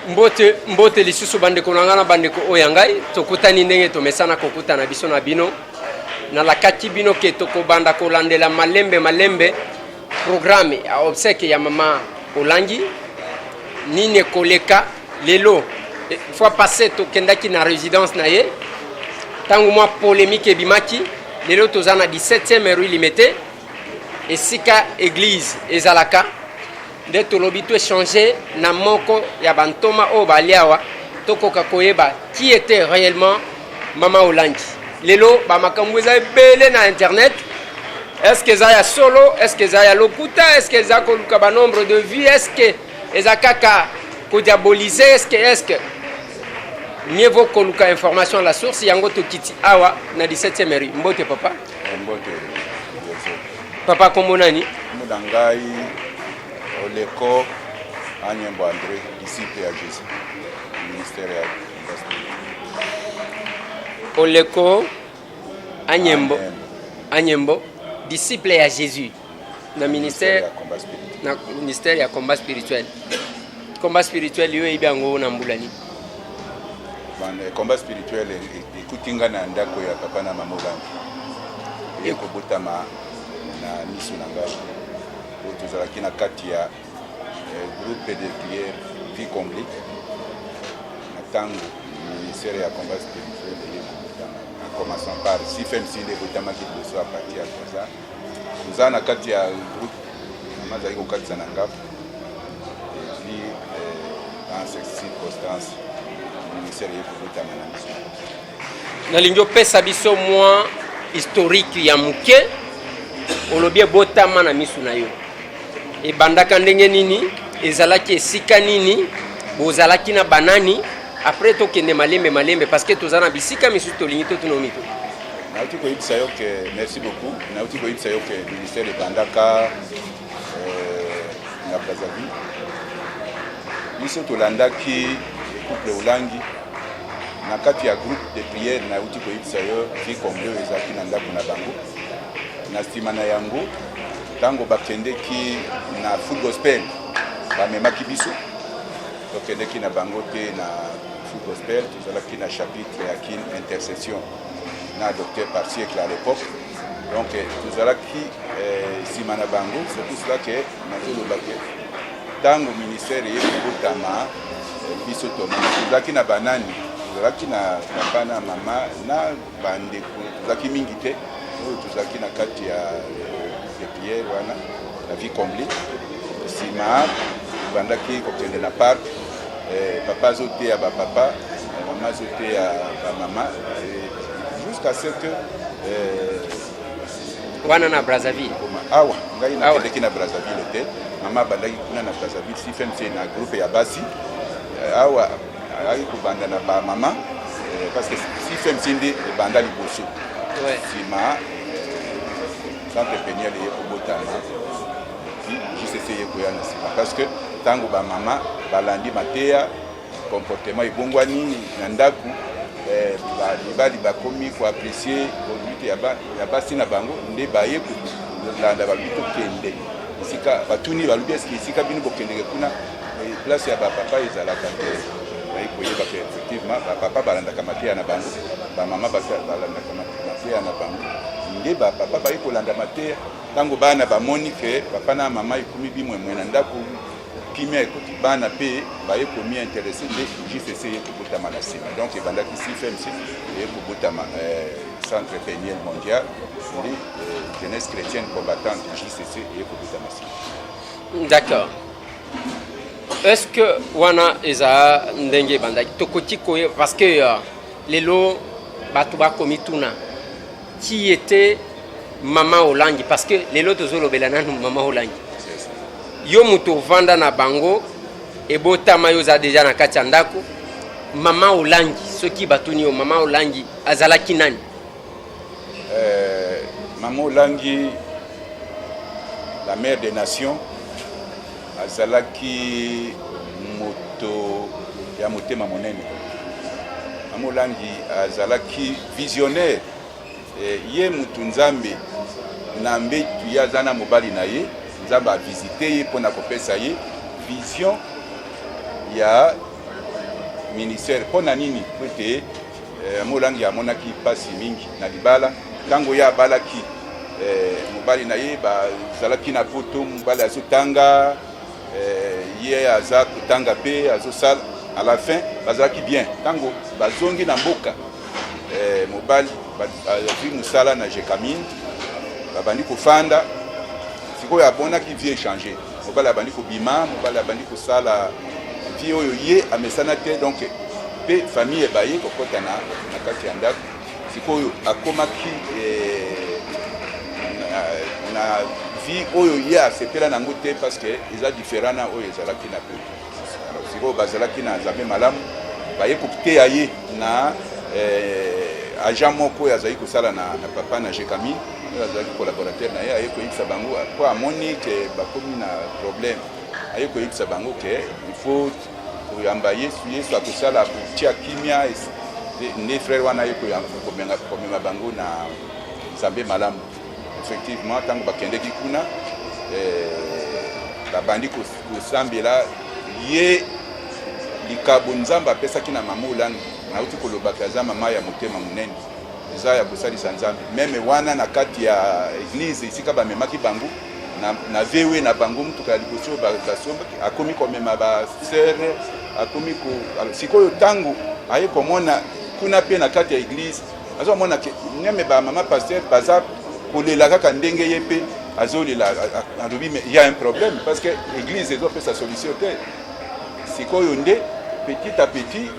Mbote, mbote lisusu bandeko na ngai na bandeko oyo ya ngai, tokutani ndenge tomesana kokutana biso na bino. Nalakaki bino ke tokobanda kolandela malembe malembe programme ya obsèque ya mama Olangi, nini ekoleka lelo. Fois passé tokendaki na résidence na ye ntango mwa polémique ebimaki. Lelo toza na 17e rue Limete, esika église ezalaka, nde tolobi to échanger na moko ya bantoma oyo bali awa, tokoka koyeba qui était réellement mama Olangi. Lelo bamakambo eza ebele na internet. Est-ce que eza ya solo? Est-ce que eza ya lokuta? Est-ce que eza koluka banombre de vie? Est-ce que eza kaka kodiaboliser? Est-ce que mieux vaut koluka information à la source? Yango tokiti awa na 17e rue. Mbote, papa. Mbote. Papa, kombo nani? Kombo na ngai Oleko Anyembo André, disciple ya Jésus, ministère ya. Oleko Anyembo, Anyembo, disciple ya Jésus na ministère, na ministère ya combat spirituel. Combat spirituel, yo oyebi yango na mbula nini? Combat spirituel ekuti nga na ndako ya papa na mama Olangi, ekobotama na miso na ngai oyo tozalaki na kati ya groupe de prière Vie Comblée. Na ntango ministère ya combat spirituel eye kobotama, en commençant par CFMC nde ebotamaki liboso à partir ya Braza. Toza na kati ya groupe, mama azalaki kokatisa na ngapo, et puis dans cette circonstance ministère eye kobotama na miso. Nalingi opesa biso mwa historique ya moke. Olobi ebotama na misu na yo, ebandaka ndenge nini? Ezalaki esika nini? Bozalaki na banani? Après tokende malembe malembe, parce que toza na bisika misusu tolingi totuna mito. Nauti koyebisa yo ke, merci beaucoup, nauti koyebisa yo ke ministère ebandaka na Brazzaville. Biso tolandaki couple Olangi na kati ya groupe de prière nauti koyebisa yo, Vie Comblée, oyo ezalaki na ndako na bango. Na nsima na yango, ntango bakendeki na full gospel, bamemaki biso, tokendeki na bango te na full gospel. Tozalaki na chapitre ya Kin Intercession na docteur par siècle à l'époque, donc tozalaki nsima na bango. C'est pour cela ke nazoloba ke ntango ministère eye kobotama, biso tomona tozalaki na banani. Tozalaki na papa na mama na bandeko, tozalaki mingi te oyo tozalaki na kati ya de prière wana, la Vie Comblée. Nsima tobandaki kokende na parc, papa azoteya bapapa, mama azoteya bamama, jusqu'à ce que Wana na Brazzaville? Awa ngai nakendeki na Brazzaville te. Mama abandaki kuna na Brazzaville, CFMC, na groupe ya basi. Awa ayaki kobanda na bamama, parce que CFMC nde ebanda liboso. Nsima centre Peniel eye kobotama, JCC eye koya na nsima, parce que ntango bamama balandi mateya, comportement ebongwani na ndako, mibali bakomi koapprécier conduite ya basi na bango, nde baye kolanda. Balobi tokende esika, batuni, balobi: "Eske esika bino bokendeke kuna, place ya bapapa ezalaka te?" Baye koyeba ke effectivement bapapa balandaka mateya na bango, bamama balandaka mateya na bango. Nde bapapa baye kolanda mateya. Ntango bana bamoni ke papa na mama ekomi bimwemwe na ndako, kimia ekoti, bana mpe baye komi intéresser, nde JCC ye kobotama na nsima. Donc ebandaki CFMC, eye kobotama Centre Peniel Mondial, nde Jeunesse Chrétienne Combattante, JCC, eye kobotama nsima. D'accord. Est ce que wana eza ndenge ebandaki? Tokoki koyeba, parce que lelo bato bakomi tuna qui était mama Olangi, parce que lelo tozolobela nanu mama Olangi. Yo moto ovanda na bango, ebotama, yo oza deja na kati ya ndako. Mama Olangi, soki batuni yo, mama Olangi azalaki nani? Mama Olangi, la mère des nations, azalaki moto ya motema monene. Mama Olangi azalaki visionnaire. Ye mutu Nzambe na mbetu, ye aza na mobali na ye, Nzambe avisite ye mpona kopesa ye vision ya ministère mpo na nini? Po ete Molangi amonaki mpasi mingi na libala. Ntango ye abalaki mobali na ye, bazalaki na Poto, mobali azotanga, ye aza kotanga mpe azosala. À la fin bazalaki bien. Ntango bazongi na mboka, mobali azwi mosala na Gécamines, babandi kofanda. Sikoyo abonaki vie echanger, mobali abandi kobima, mobali abandi kosala vie oyo ye amesana te. Donc mpe famille ebaye kokɔta na kati ya ndako. Sikoyo akomaki na vie oyo ye asepela nango te, parce que eza différent na oyo ezalaki na Poto. Alors sikoyo bazalaki na Nzambe malamu, baye koteya ye na agent moko oyo azalaki kosala na papa na Gécamines, oyo azalaki collaborateur na ye. Aye koyebisa bango, po amoni ke bakomi na problème, aye koyebisa bango ke il faut koyamba Yesu, Yesu akosala kotia kimia. Nde frère wana aye komema bango na Nzambe malamu. Effectivement, ntango bakendeki kuna, babandi kosambela ye. Likabo Nzambe apesaki na mama Olangi, nauti kolobaka, aza mama ya motema monene, eza ya kosalisa Nzambe. Même wana na kati ya église esika bamemaki bango na VW na bango, motuka ya liboso basombaki, akomi komema basœurs, akomi ko. Sikoyo ntango aye komona kuna mpe na kati ya église, azomona ke même bamama pasteur baza kolela kaka ndenge ye mpe azolela. Alobi: "Mais il y a un problème, parce que église ezopesa solution te." Sikoyo nde petit à petit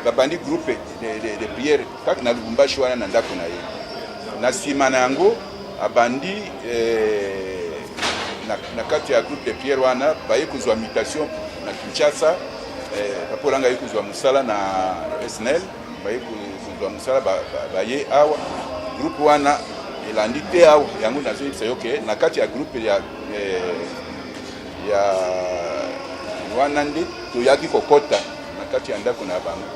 babandi groupe de prière kaka na Lubumbashi wana, na ndako na ye. Na nsima na yango abandi na kati ya groupe de prière wana, baye kozwa mutation na Kinshasa. Papa Olanga aye kozwa mosala na SNEL, baye kozwa mosala, baye awa. Groupe wana elandi te awa. Yango nazoyebisa yo ke na kati ya groupe ya wana nde toyaki kokɔta na kati ya ndako na bango.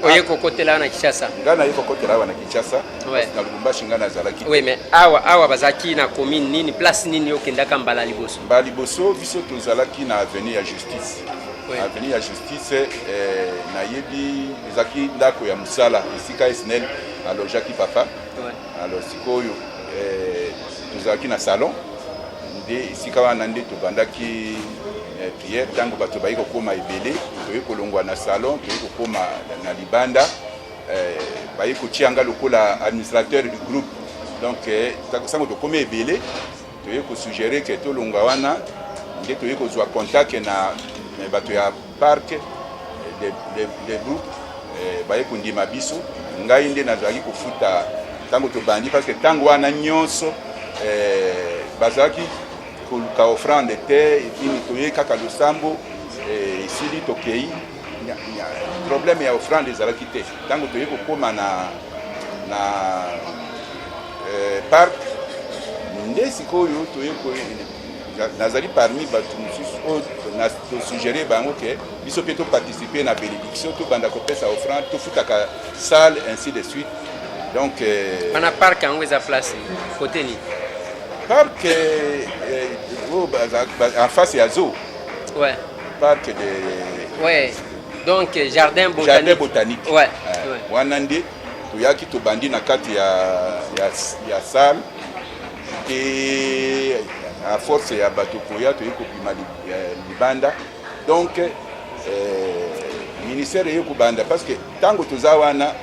Oye kokotela awa na Kinshasa? Ngai naye kokotela awa na Kinshasa. Na Lubumbashi ngai nazalaki. Oui, mais awa bazalaki na commune nini, place nini okendaka mbala liboso? Mbala liboso, biso tozalaki na avenue ya Justice. Avenue ya Justice, nayebi ezalaki ndako ya mosala esika SNEL alojaki papa. Alors sikoyo tozalaki na salon nde esika wana nde tobandaki prière. Ntango bato bayi kokóma ebele, toyei kolongwa na salon, toyei kokóma na libanda, baye kotia nga lokola administrateur du groupe. Donc sango tokómi ebele, toyei kosuggérer ke tolongwa wana, nde toyei kozwa contact na bato ya parc de groupe, baye kondima biso. Ngai nde nazalaki kofuta ntango tobandi, parce que ntango wana nyonso bazalaki koluka offrande te. Nini, toye kaka losambo, esili, tokei. Problème ya offrande ezalaki te. Ntango toye kokóma na parc nde sikoyo toye, nazali parmi bato mosusu oyo tosuggérer bango ke biso mpe toparticiper na bénédiction, tobanda kopesa offrande, tofutaka salle, ainsi de suite. Donc wana parc yango eza place côté nini? Parc oyo en face ya zoo. Parc de Ouais, donc jardin botanique. Jardin botanique. Wana nde toyaki, tobandi na kati ya salle te. À force ya bato koya, toyei kobima libanda. Donc ministère eye kobanda, parce que ntango toza wana,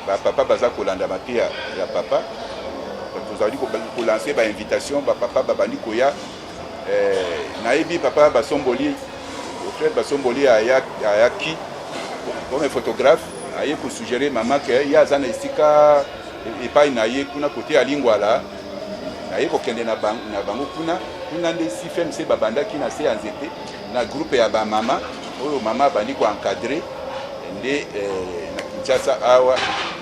bapapa baza kolanda mateya ya papa, tozali kolancer bainvitation, bapapa babandi koya. Nayebi papa Basomboli, frère Basomboli ayaki comme photographe, aye kosuggérer mama ke ye aza na esika epai na ye kuna kote ya Lingwala, aye kokende na bango kuna. Kuna nde CFMC babandaki na se ya nzete na groupe ya bamama oyo mama abandi koencadrer. Nde na Kinshasa awa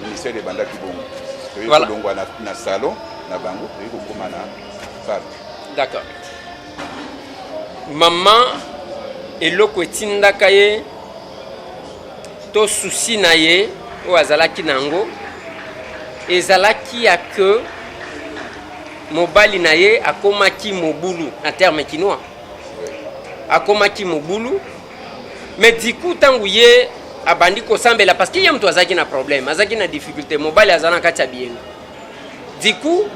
ministère ebandaki bongo. Toyei kolongwa na salon na bango, toyei kokóma na parc. D'accord. Mama, eloko etindaka ye to souci na ye oyo azalaki na yango ezalaki ya ke mobali na ye akomaki mobulu, na terme kinois akomaki mobulu. Mais du coup, ntango ye Abandi kosambela parce que ye moto azalaki na problème, azalaki na difficulté, mobali aza na kati ya biyenga. Du coup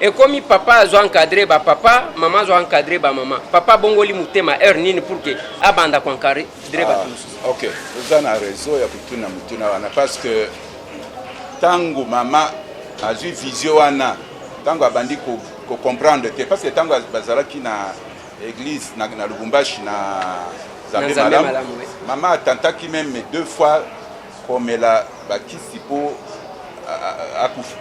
ekomi papa azo encadre ba papa, mama azo encadre ba mama. Papa abongoli motema heure nini pour que abanda ko encadre bato mosusu? Ok, oza na raison ya kotuna motuna wana, parce que ntango mama azwi vision wana, ntango abandi kocomprendre te, parce que ntango bazalaki na église na Lubumbashi, na Nzambe Nzambe Malamu, Malamu, oui. Mama atentaki même deux fois komela bakisi mpo akufa.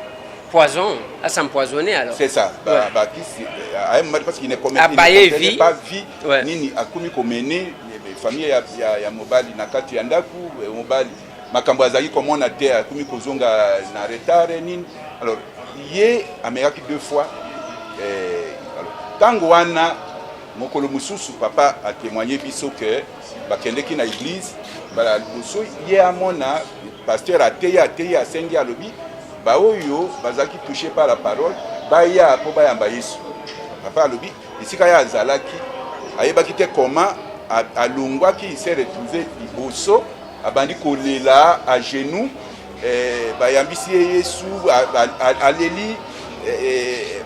Poison, à s'empoisonner alors. C'est ça. Bakisi à un moment, parce qu'il ne commet- il ne Abaye comprenait vie. pas vie nini akomi komene famille ya mobali na kati ya ndako. Mobali makambo azalaki komona te, akomi kozonga na retard, nini. Alors ye amekaki deux fois. Alors, ntango wana, mokolo mosusu papa atémoigne biso ke bakendeki na église mbala liboso. Ye amona pasteur ateyi, ateyi, asengi, alobi baoyo bazalaki touché par la parole baya mpo bayamba Yesu. Papa alobi esika ye azalaki, ayebaki te comment alongwaki, il s'est retrouvé liboso, abandi kolela à genoux. Bayambisi ye Yesu, aleli.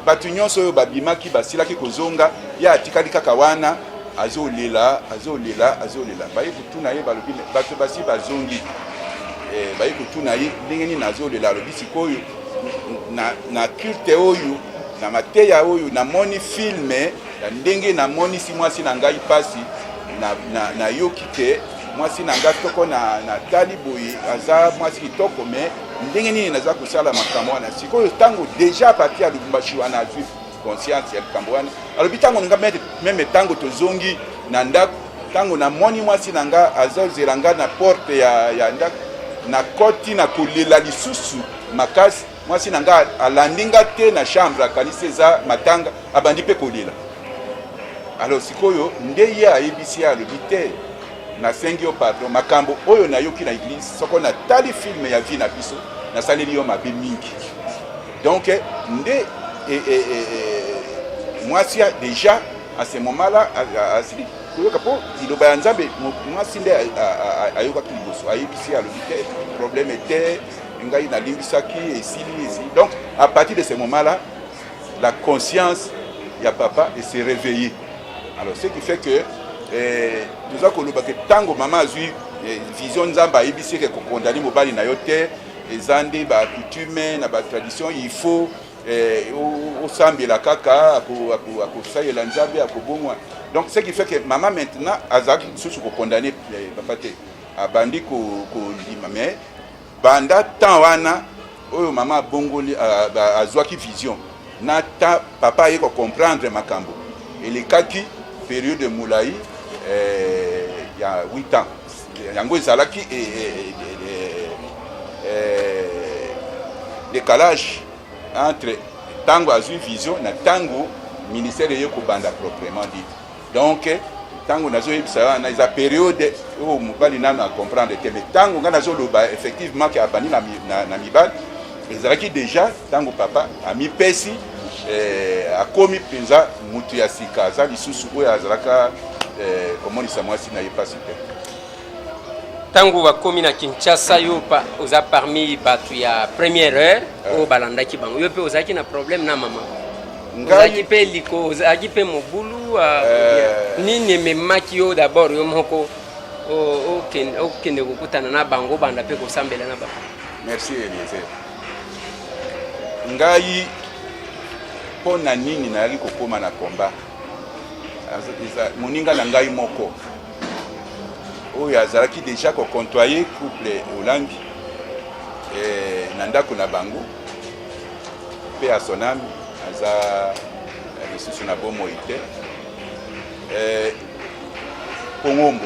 Bato nyonso oyo babimaki basilaki kozonga, ye atikali kaka wana, azolela, azolela, azolela. Baye kotuna ye, balobi bato basi bazongi. Baye kotuna ye ndenge nini azolela. Alobi sikoyo na culte oyo, na mateya oyo, namoni film ya ndenge namonisi mwasi na ngai mpasi. Nayoki te mwasi na ngai toko natali boye, aza mwasi kitoko, mais ndenge nini naza kosala makambo wana sikoyo? Ntango déjà parti ya Lubumbashi wana, azwi conscience ya likambo wana. Alobi ntango nga même ntango tozongi na ndako, ntango namoni mwasi na nga azozela nga na porte ya ndako, nakoti na kolela lisusu makasi. Mwasi na nga alandi nga te na chambre, akanisi eza matanga, abandi mpe kolela. Alors sikoyo nde ye ayebisi ye, alobi te, nasengi yo pardon, makambo oyo nayoki na église, soko natali film ya vie na biso, nasaleli yo mabe mingi. Donc nde mwasi déjà à ce moment là asili koyoka mpo liloba ya Nzambe. Mwasi nde ayokaki liboso, ayebisi, alobi te, problème te, ngai nalimbisaki, esili, esili. Donc à partir de ce moment là, la conscience ya papa s'est réveillée. Alors ce qui fait que toza koloba ke ntango mama azwi vision, Nzambe ayebisi eke kokondani mobali na yo te, eza nde bacoutume na batradition, il faut osambela kaka, akosalela Nzambe, akobongwa. Donc ce qui fait que mama maintenant azalaki lisusu kokondane papa te, abandi kondima. Mais banda temps wana oyo mama abongoli, azwaki vision, na ta papa aye kocomprendre makambo, elekaki période molai ya 8 ans. Yango ezalaki décalage entre ntango azwi vision na ntango ministère eye kobanda proprement dit. Donc ntango nazoyebisa wana, eza période oyo mobali nano acomprendre te. Mais ntango ngai nazoloba effectivement ke abandi na mibali, ezalaki déjà ntango papa amipesi, akomi mpenza mutu ya sika, aza lisusu oyo azalaka komonisa mwasi na ye mpasi te. Ntango bakomi na Kinshasa, yo pa, oza parmi bato ya première heure oyo balandaki bango. Yo mpe ozalaki na problème na mama? Ozalaki mpe liko, ozalaki mpe mobulu? Nini ememaki yo d'abord yo moko okende kokutana na bango, banda mpe kosambela na bango? Merci Eliezer. Ngai mpo na nini nayaki kokóma na combat? Moninga na ngai moko oyo azalaki déjà kocotoyer couple Olangi na ndako na bango mpe ya son âme, aza lisusu na bomoi te, Kongombo,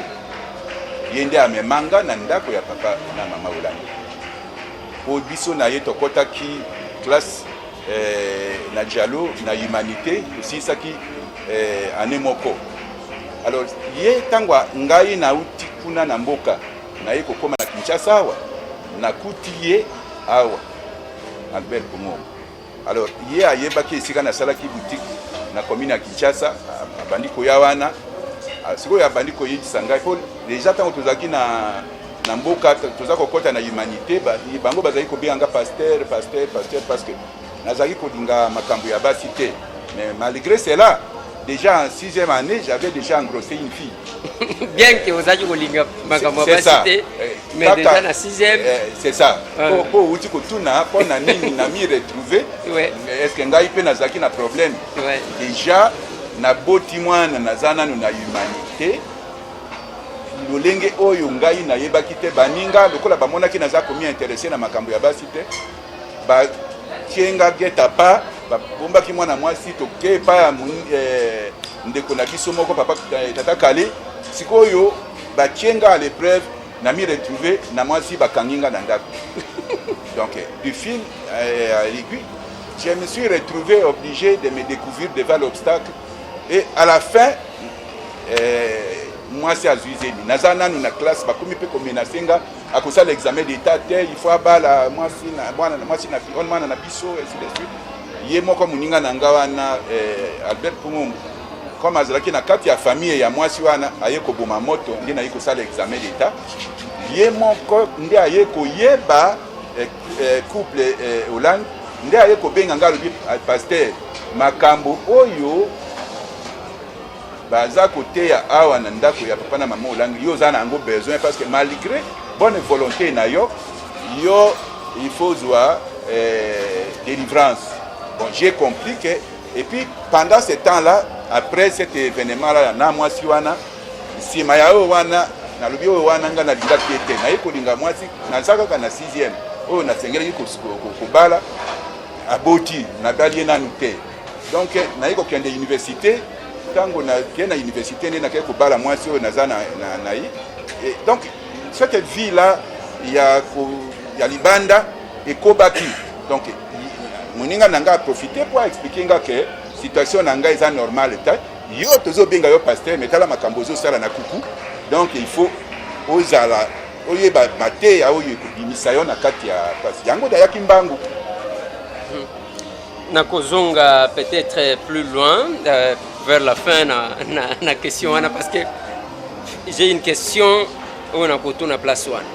ye nde amemanga na ndako ya papa na mama Olangi, mpo biso na ye tokɔtaki classe na Dialo na humanité, tosilisaki année moko. Alors ye ntango ngai nauti kuna na mboka, naye kokóma na Kinshasa awa, nakuti ye awa, Albert Kongombo. Alors ye ayebaki esika nasalaki boutique na commune ya Kinshasa, abandi koya wana. Sikoyo abandi koyebisa ngai, mpo déjà ntango tozalaki na Na mboka toza kokɔta na humanité, bango bazali kobenga nga pasteur, pasteur, pasteur, parce que nazalaki kolinga makambo ya basi te. Mais malgré cela, déjà en sixième année, j'avais déjà engrossé une fille. Bien que ozalaki kolinga makambo ya basi te, mais déjà na sixième. C'est ça. Po outi kotuna mpo na nini na mi retrouver, est ce que ngai mpe nazalaki na problème? Déjà naboti mwana, naza nano na humanité. Lolenge oyo ngai nayebaki te, baninga lokola bamonaki naza komi intéresser na makambo ya basi te, batie nga guet-apens, babombaki mwana mwasi. Toke epai ya ndeko na biso moko, papa tata Kale. Sikoyo batie nga à l'épreuve, na mi retrouve na mwasi, bakangi nga na ndako. Donc du fil à l'aiguille, je me suis retrouvé obligé de me découvrir devant l'obstacle et à la fin mwasi azwi zemi. Naza nanu na classe, bakomi mpe komenacer nga, akosala examen d'état te, il faut abala mwasi na mwana mwasi na mwana na biso, ainsi de suite. Ye moko moninga na nga wana Albert Pumumbu, comme azalaki na kati ya famille ya mwasi wana, aye koboma moto nde naye kosala examen d'état. Ye moko nde aye koyeba couple Olangi, nde aye kobenga nga, alobi: "Pasteur, makambo oyo baza koteya awa na ndako ya papa na mama Olangi, yo oza na yango besoin, parce que malgré bonne volonté na yo, yo il faut zwa délivrance." Bon, j'ai compris que, et puis pendant ce temps là, après cet événement là na mwasi wana, nsima ya oyo wana nalobi, oyo wana nga nalingaki ye te, naye kolinga mwasi, naza kaka na sixième, oyo nasengelaki kobala aboti, nabali ye nanu te. Donc naye kokende université. Ntango nakei na université nde nakei kobala mwasi oyo naza na ye. Donc cette vie là ya libanda ekobaki. Donc moninga na ngai aprofite po aexpliquer nga ke situation na ngai eza normale te. Yo tozobenga yo pasteur, mais tala makambo ozosala na kuku. Donc il faut ozala oyeba mateya oyo ekobimisa yo na kati ya pasi yango. Dayaki mbangu. Nakozonga peut-être plus loin vers la fin na question wana, parce que j'ai une question oyo nakotuna place wana.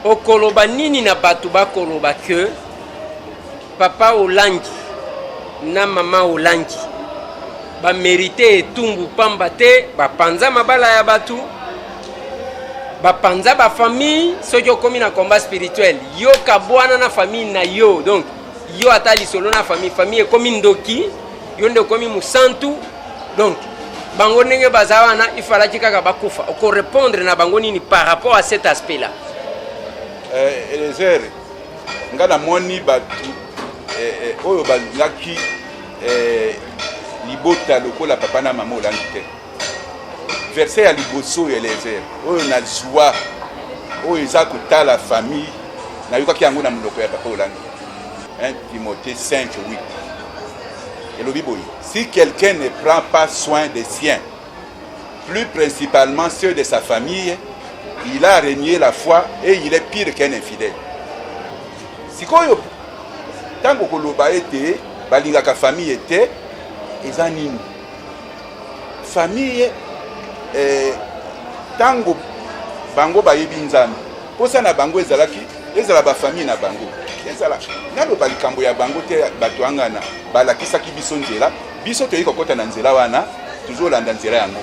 Okoloba nini na bato bakoloba ke papa Olangi na mama Olangi bamérite etumbu, pamba te bapanza mabala ya bato, bapanza bafamille? Soki okomi na combat spirituel, yo kabwana na famille na yo, donc yo ata lisolo na famille, famille ekomi ndoki, yo nde okomi mosantu. Donc bango ndenge baza wana, ifalaki kaka bakufa. Okorépondre na bango nini par rapport à cet aspect là? Elezer, nga namoni bato oyo balingaki libota lokola papa na mama Olangi te. Verset ya liboso oyo, Elezer, oyo nazwa, oyo eza kotala famille, nayokaki yango na monoko ya papa Olangi, 1 Timothée 5 8, elobi boye: "Si quelqu'un ne prend pas soin des siens, plus principalement ceux de sa famille, il a renié la foi et il est pire qu'un infidèle." Sikoyo ntango koloba ete balingaka famille te, eza nini famille? Ntango bango bayebi Nzambe, mposa na bango ezalaki ezala bafamille na bango ezala. Naloba likambo ya bango te. Bato angana balakisaki biso nzela, biso toyei kokɔta na nzela wana, tozolanda nzela yango.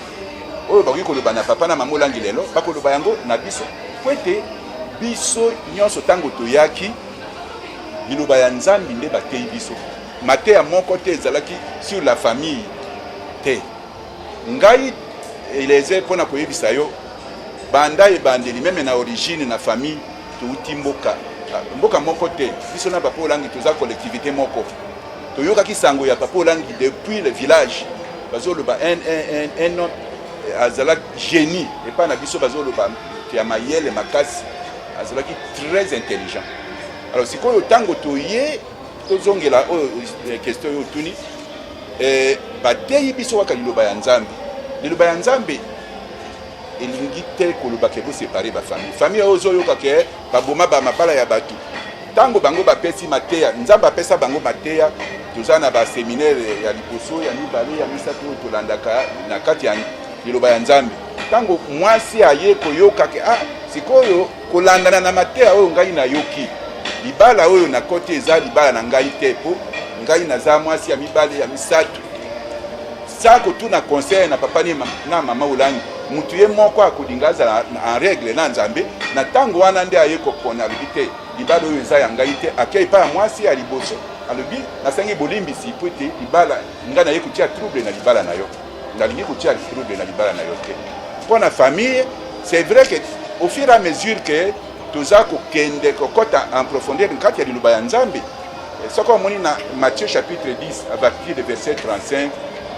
Oyo bakoki koloba na papa na mama Olangi lelo, bakoloba yango na biso, po ete biso nyonso ntango toyaki, liloba ya Nzambe nde bateyi biso. Mateya moko te ezalaki sur la famille te. Ngai Eleze, mpona koyebisa yo, banda ebandeli, même na origine na famille, touti mboka moko te. Biso na papa Olangi toza collectivité moko. Toyokaki sango ya papa Olangi depuis le village, bazoloba un homme azalaki génie epai na biso, bazoloba ya mayele makasi, azalaki très intelligent. Alors sikoyo ntango toye, tozongela oyo question oyo otuni, bateyi biso kaka liloba ya Nzambe. Liloba ya Nzambe elingi te koloba ke boséparer bafamille. Famille oyo ozoyoka ke baboma bamabala ya bato, ntango bango bapesi mateya, Nzambe apesa bango mateya. Toza na baséminaire ya liboso, ya mibale, ya misato oyo tolandaka na kati ya liloba ya Nzambe. Ntango mwasi aye koyoka ke ah, Sikoyo kolandana na mateya oyo ngai nayoki, libala oyo nakoti eza libala na ngai te, mpo ngai naza mwasi ya mibale ya misato. Sa kotuna conseil na papa na mama Olangi, mutu ye moko akolinga azala en règle na Nzambe. Na ntango wana nde aye kopona, alobi te, libala oyo eza ya ngai te. Akei epai ya mwasi ya liboso, alobi nasengi bolimbisi mpo ete libala ngai naye kotia trouble na libala na yo, nalingi kotia trouble na libala na yo te. Mpo na famille, c'est vrai que au fur et à mesure que toza kokende kokɔta en profondeur kati ya liloba ya Nzambe, soki omoni na Matthieu chapitre 10 à partir de verset 35,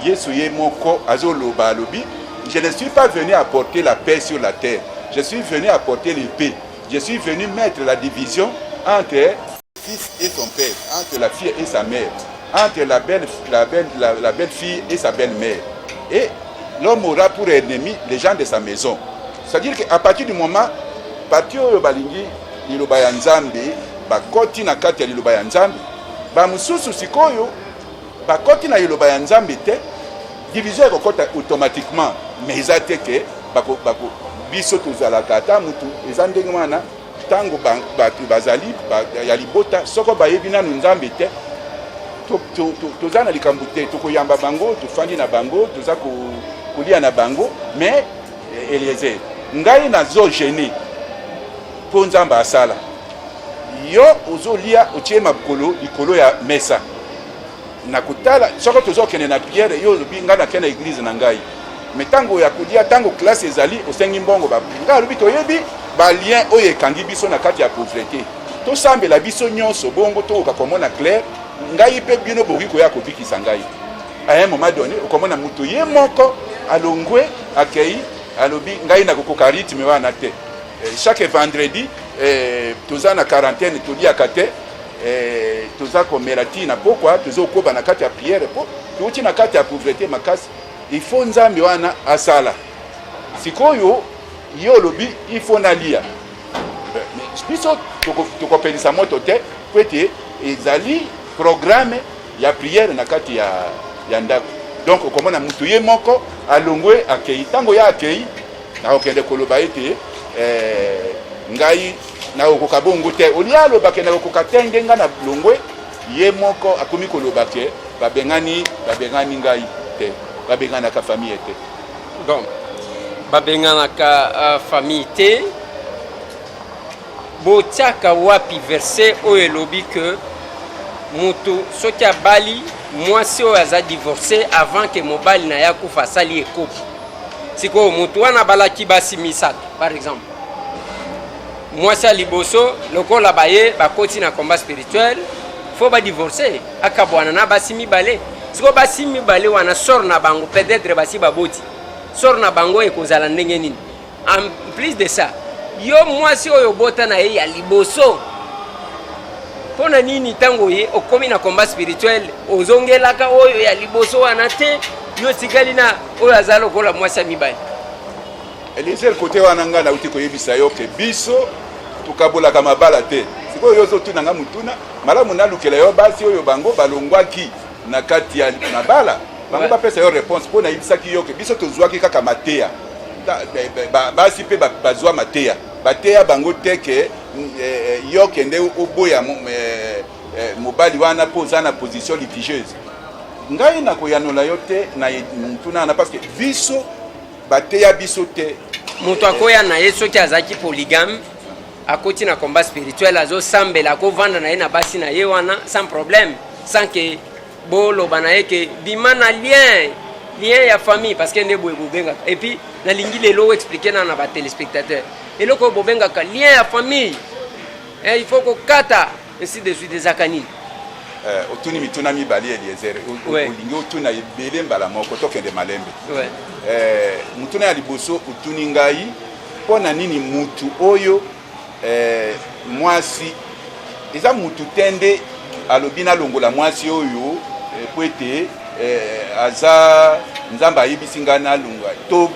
Yesu ye moko azoloba, alobi: "Je ne suis pas venu apporter la paix sur la terre, je suis venu apporter l'épée. Je suis venu mettre la division entre fils et son père, entre la fille et sa mère, entre la belle fille et sa belle-mère. Et l'homme aura pour ennemi les gens de sa maison." C'est-à-dire qu'à partir du moment parti oyo balingi liloba ya Nzambe, bakoti na kati ya liloba ya Nzambe. Bamosusu sikoyo bakoti na liloba ya Nzambe te, division ekokɔta automatiquement. Mais eza te ke bako biso tozalaka ata mutu eza ndenge wana. Ntango bato bazali ya libota, soko bayebi nanu Nzambe te, toza na likambo te, tokoyamba bango, tofandi na bango, toza kolia na bango. Mais Eliezer, ngai nazogêner mpo Nzambe asala yo ozolia, otie makolo likolo ya mesa na kotala. Soko tozokende na prière, yo olobi ngai nakende na église na ngai, mais ntango ya kolia, ntango classe ezali, osengi mbongo. Ngai alobi toyebi balien oyo ekangi biso na kati ya pauvreté, tosambela biso nyonso bongo tokoka komona clair. Ngai mpe bino bokoki koya kobikisa ngai. À un moment donné, okomona moto ye moko alongwe, akei, alobi ngai nakokoka rythme wana te. Chaque vendredi toza na quarantaine, toliaka te, toza komela ti na pokwa, tozokoba na kati ya prière mpo touti na kati ya pauvreté makasi. Il faut Nzambe wana asala. Sikoyo ye olobi il faut nalia, biso tokopelisa moto te po ete ezali programme ya prière na kati ya ndako. Donc okomona motu ye moko alongwe, akei. Ntango ye akei, nakokende koloba ete ngai nakokoka bongo te. Olia alobake nakokoka te nde ngai na longwe. Ye moko akomi koloba ke babengani, babengani ngai te. Babenganaka famille te. Bon, babenganaka famille te. Botiaka wapi verset oyo elobi ke moto soki abali mwasi oyo aza divorcé avant ke mobali na ye akufa, asali ekopo? Sikoyo moto wana abalaki basi misato par exemple. Mwasi ya liboso, lokola baye bakoti na combat spirituel, faut badivorce, akabwana na basi mibale. Sikoyo basi mibale wana, sort na bango, peut-être basi baboti, sort na bango ekozala ndenge nini? En plus de ça, yo mwasi oyo obota na ye ya liboso, mpo na nini ntango ye okomi na combat spirituel, ozongelaka oyo ya liboso wana te? Yo otikali na oyo aza lokola mwasi ya mibale. Eliezer, kote wana ngai nauti koyebisa yo ke biso tokabolaka mabala te. Sikoyo yo ozotuna nga motuna malamu, nalukela yo basi oyo bango balongwaki na kati ya mabala bango, bapesa yo réponse, mpo nayebisaki yo ke biso tozwaki kaka mateya. Basi mpe bazwa mateya, bateya bango te ke yo kende oboya mobali wana mpo oza na position litigieuse. Ngai nakoyanola yo te na motuna wana parce que biso bateya biso te. Moto akoya na ye, soki azalaki polygame, akoti na combat spirituel, azosambela, akovanda na ye na basi na ye wana sans problème, sans ke boloba na ye ke bima na lien ya famille, parce que nde boye bobengaka. Et puis nalingi lelo oexpliquer na batéléspectateur eloko oyo bobengaka lien ya famille, il faut kokata, ainsi de suite, ezaka nini? Otuni mituna mibale, Eliezer. Olingi otuna ebele mbala moko, tokende malembe. Motuna ya liboso otuni ngai, mpo na nini mutu oyo mwasi eza mutu te nde alobi nalongola mwasi oyo po ete aza Nzambe ayebisi ngai nalongola, to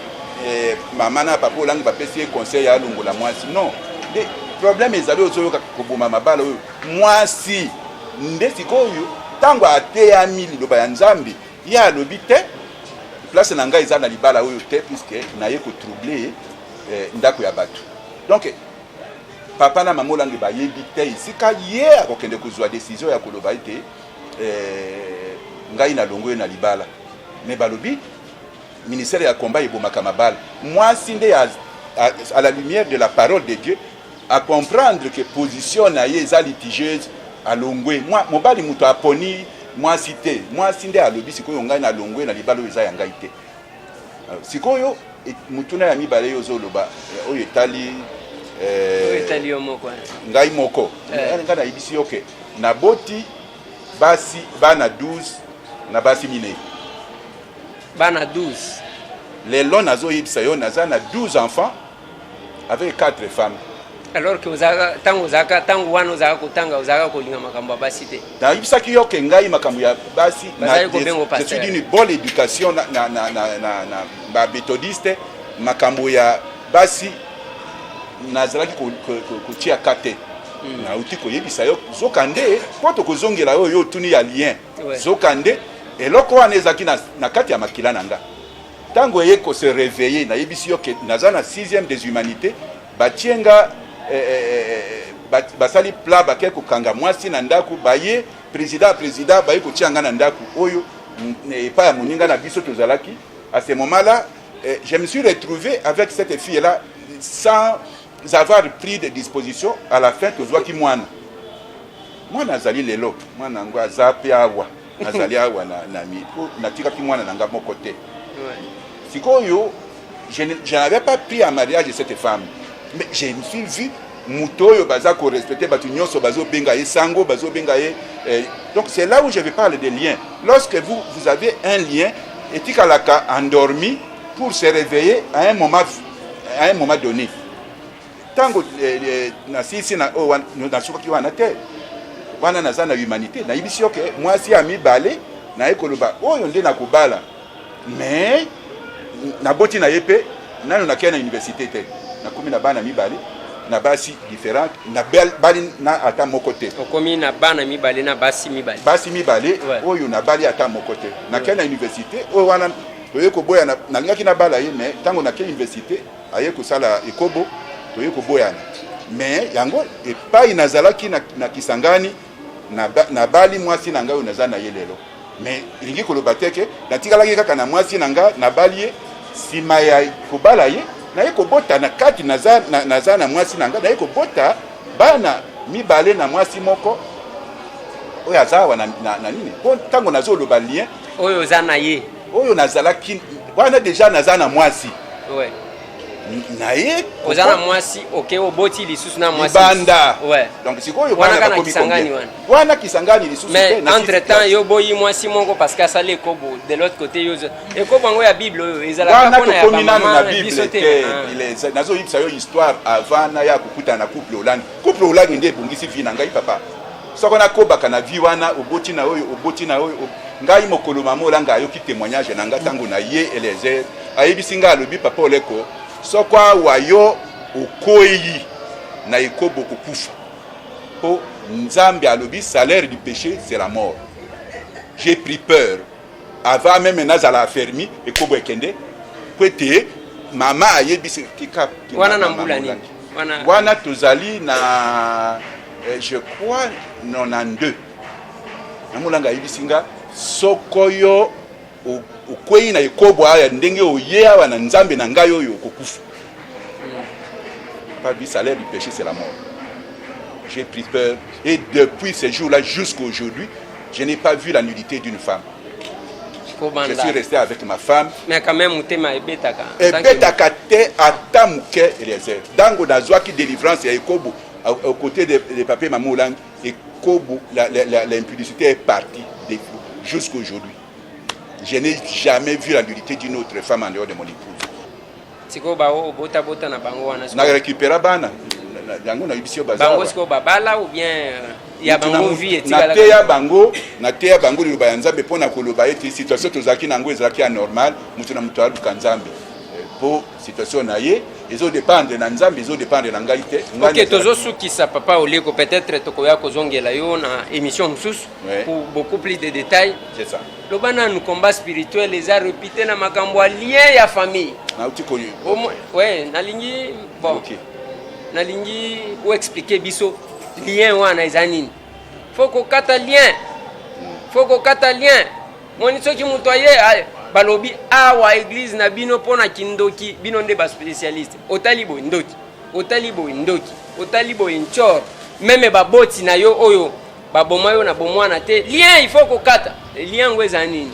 mama na papa Olangi bapesi ye conseil ya alongola mwasi? Non, nde problème ezali, ozoyoka koboma mabala oyo, mwasi nde sikoyo ntango ateyami liloba ya Nzambe, ye alobi te, place na ngai eza na libala oyo te, puisque naye kotroubler ndako ya bato. Donc papa na mama Olangi bayebi te esika ye akokende kozwa décision ya koloba ete ngai nalongo ye na libala. Mais balobi ministère ya combat ebomaka mabala. Mwasi nde à la lumière de la parole de Dieu à comprendre que position na ye eza litigieuse, alongwe. Mobali moto aponi mwasi te, mwasi nde alobi sikoyo ngai nalongwe na libala oyo eza ya ngai te. Sikoyo motuna ya mibale oyo ozoloba, oyo etali oyo etali yo moko. Ngai moko, ngai nayebisi yo ke naboti basi bana 12 na basi minei. Bana 12? Lelo nazoyebisa yo, naza na 12 enfants avec 4 femmes. Alors que ozalaka, ntango ozalaka, ntango wana ozalaka kotanga, ozalaka kolinga makambo ya basi te. Nayebisaki yo ke ngai makambo ya basi Bazali kobenga je pasteur. Suis d'une bonne éducation na baméthodiste. Makambo ya basi nazalaki kotia ka te. Nauti koyebisa yo, zoka nde mpo tokozongela oyo yo otuni ya lien. Zoka nde eloko wana ezalaki na kati ya makila na nga. Ntango eye kose réveiller, nayebisi yo ke naza na 6e des humanités, batie nga basali plat, bake kokanga mwasi na ndako, baye président baye kotia nga na ndako oyo epai ya moninga na biso tozalaki. À ce moment là je me suis retrouvé avec cette fille là sans avoir pris de disposition. À la fin tozwaki mwana. Mwana azali lelo, mwana yango aza mpe awa, azali awa na mi po natikaki mwana na nga moko te. Sikoyo je n'avais pas pris en mariage cette femme, mais je me suis vu moto oyo baza korespecte, bato nyonso bazobenga ye sango, bazobenga ye donc c'est là où je vais parler de lien. Lorsque vous, vous avez un lien etikalaka endormi pour se réveiller à un moment donné. Ntango nasilisi na oyo wana, nasukaki wana te. Wana naza na humanité, nayebisi yo ke mwasi ya mibale naye koloba oyo nde nakobala, mais naboti na ye mpe nano nakei na université te. Nakomi na bana mibale na basi différente, na bali na ata moko te. Okomi na bana mibale na basi mibale. Basi mibale. Oyo nabali ata moko te. Nakei na université, oyo wana toye koboyana. Nalingaki nabala ye, mais ntango nakei université aye kosala ekobo, toye koboyana. Mais yango epai nazalaki na Kisangani, nabali mwasi na ngai oyo naza na ye lelo. Mais elingi koloba te ke natikalaki kaka na mwasi na ngai. Nabali ye, nsima ya kobala ye naye kobota na kati naza na mwasi na ngai, naye kobota bana mibale na mwasi moko oyo aza awa na nini. Mpo ntango nazoloba lien oyo oza na ye. Oyo nazalaki wana, déjà naza na mwasi na ye. Oza na mwasi, ok, oboti lisusu na mwasi. Libanda. Donc sikoyo wana kaka na Kisangani wana. Wana Kisangani lisusu. Mais entre temps yo boyi mwasi moko parce que asali ekobo. De l'autre côté yo ekobo yango ya Bible oyo ezalaka mpona ya tokomi nano na Bible te. Nazoyebisa yo histoire avant naya kokutana na couple Olangi. Couple Olangi nde ebongisi vie na ngai, papa. Soko nakobaka na vie wana, oboti na oyo, oboti na oyo. Ngai mokolo mama Olanga ayoki témoignage na ngai, ntango na ye Eliezer ayebisi ngai, alobi: "Papa Oleko, soko awa yo okwei na ekobo, kokufa, mpo Nzambe alobi salaire du péché, c'est la mort." J'ai pris peur. Avant même nazala affermi, ekobo ekende po ete mama ayebisi tika. Wana na mbula nini? Wana tozali na je crois 92. Namolanga ayebisi nga: "Soko yo okwei na ekobo aya ndenge oye awa na Nzambe na ngai oyo, okokufa." Papa dit: "Salaire du péché, c'est la mort." J'ai pris peur et depuis ce jour-là jusqu'à aujourd'hui, je n'ai pas vu la nudité d'une femme. Je suis resté avec ma femme. Mais quand même motema ebetaka. Ebetaka te ata moke, Eliezer. Ntango nazwaki délivrance ya ekobo au côté de papa mama Olangi, ekobo, l'impudicité est partie jusqu'aujourd'hui. Je n'ai jamais vu la nudité d'une autre femme en dehors de mon épouse. Sikoyo bao obotabota na bango wana? Na récupéra bana yango, nayebisi yo. Bango sikoyo babala ou bien ya bango vie etikalaka? Nateya bango liloba ya Nzambe mpo na koloba ete situation tozalaki na yango ezalaki anormal. Moto na moto aluka Nzambe mpo situation na ye ezodépendre na Nzambe, ezodépendre na ngai te. Ok, tozosukisa, papa Oleko. Peut-être tokoya kozongela yo na émission mosusu pour beaucoup plus de détails. C'est ça. Loba nanu, combat spirituel eza répété na makambo ya lien ya famille. Nauti Ouais, nalingi bon. Ok. Nalingi oexpliquer biso lien wana eza nini. Faut kokata lien, faut kokata lien. Moni soki moto aye, balobi awa église na bino mpo na kindoki, bino nde baspécialiste. Otali boye ndoki, otali boye ndoki, otali boye ncor, même baboti na yo oyo baboma yo na bomwana te. Lien, il faut kokata lien yango eza nini?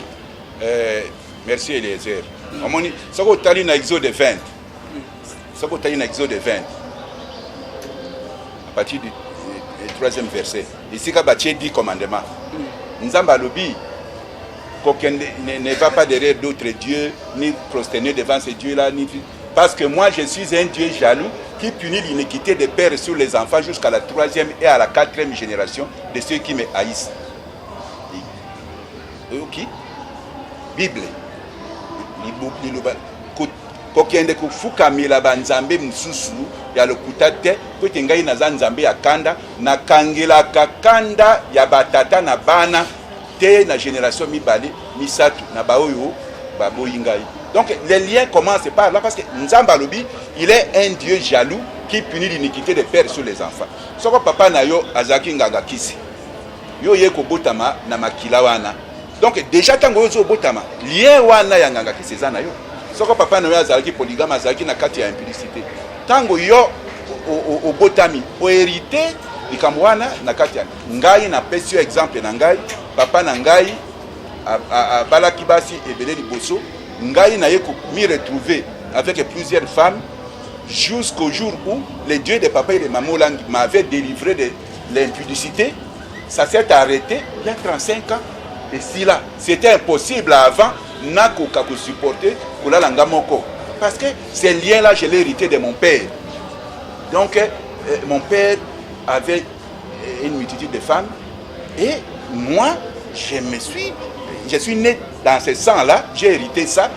Merci Eliezer. Omoni, soki otali na Exode 20, soki otali na Exode 20 à partir du troisième verset, esika batie 10 commandements, Nzambe alobi kokende ne va pas derrière d'autres dieux, ni prosterner devant ces dieux là, ni parce que moi, je suis un Dieu jaloux qui punit l'iniquité des pères sur les enfants jusqu'à la troisième et à la quatrième génération de ceux qui me haïssent. Oyoki Bible, liloba kokende kofukamela banzambe mosusu ya lokuta te, po ete ngai naza Nzambe ya kanda, nakangelaka kanda ya batata na bana te na génération mibale, misato na baoyo baboyi ngai. Donc les liens commencent par là, parce que Nzambe alobi il est un Dieu jaloux qui punit l'iniquité des pères sur les enfants. Soko papa na yo azalaki nganga kisi, yo oye kobotama na makila wana, donc déjà ntango oyo ozobotama, lien wana ya nganga kisi eza na yo. Soko papa na yo azalaki polygame, azalaki na kati ya impudicité, ntango yo obotami, ohérité likambo wana na kati ya ngai. Napesi yo exemple na ngai. Papa na ngai abalaki basi ebele liboso ngai naye mi retrouver avec plusieurs femmes, jusqu'au jour où le Dieu de papa et de maman Olangi m'avait délivré de l'impudicité. Ça s'est arrêté il y a 35 ans. Et si là, c'était impossible avant, nakoka supporter kolala nga moko. Parce que ces liens-là, je l'ai hérité de mon père. Donc, mon père avait une multitude de femmes et moi, je suis né dans ce sang-là, j'ai hérité ça.